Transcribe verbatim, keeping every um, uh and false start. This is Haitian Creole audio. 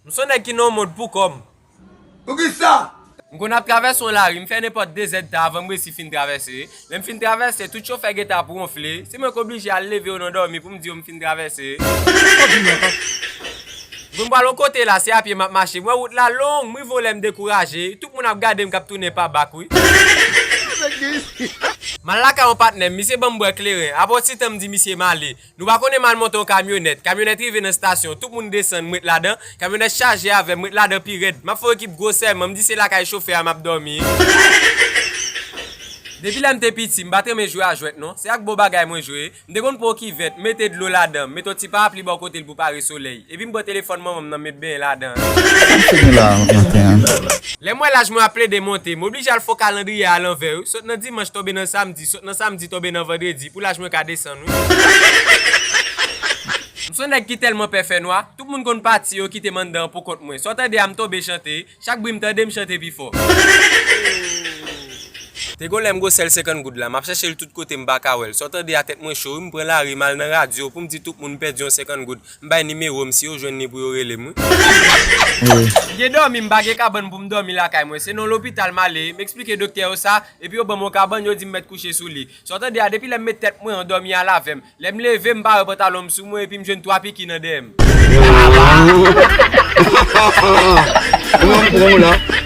M se yon nèg ki nan yon mond pou kò m. Poukisa? M konn ap travèse yon lari, m fè nenpòt de zèdtan avan m resi fin travèse. Lè m fin travèse, tout chofè gentan ap wonfle. Se mwen k oblije al leve yo nan dòmi pou m di yo m fin travèse. M konn pral yon kote la, se a pye m ap mache. M wè wout la long, m rive yon lè m dekouraje. Tout moun ap gade m k ap tounen pa bak, wi. M al lakay yon patnè m, misye ban m bwè kleren. Apre yon ti tan, m di misye m ale. Nou pa konnen m al monte yon kamyonèt. Kamyonèt rive nan estasyon, tout moun desann, m ret ladan. Kamyonèt chaje avè m, m ret ladan pi rèd. M ap fè yon ekip gwo sèman, m di se lakay chofè a m ap dòmi. Depi lè m te piti, m pa t renmen jwe a jwèt non. Se ak bon bagay mwen jwe. M te konn pran yon kivèt, mete dlo ladan, mete yon ti parapli bò kote l pou pare solèy. Epi m pran telefòn manman m nan, m met benyen ladan. Sa m fè gen la maten an? Lè m wè laj mwen ap plede monte, m oblije al fè yon kalandriye alanvè, wi. Sot nan dimanch tonbe nan samdi, sot nan samdi tonbe nan vandredi, pou laj mwen ka desann, wi. M se yon nèg ki tèlman pè fènwa, tout moun konn pati yo kite m anndan an pou kont mwen. Sa w tande a, m tonbe chante, chak bri m tande, m chante pi fò. Te gon lè m gon sèl senkant goud la, m ap chèche l tout kote, m pa ka wè l. Sa w tande a, tèt mwen cho, wi, m pran lari, m al nan radyo pou m di tout moun m pèdi yon senkant goud. M bay nimewo m, si yo jwenn li pou yo rele m, wi. M gen dòmi, m pa gen kabann pou m dòmi lakay mwen. Se nan lopital m ale, m eksplike doktè yo sa, epi yo ban m yon kabann, yo di m mèt kouche sou li. Sa w tande a, depi lè m met tèt mwen an, dòmi al avè m. Lè m leve, m pa wè pantalon m sou mwen, epi m jwenn twa piki nan dèyè m. Ou an pran w la.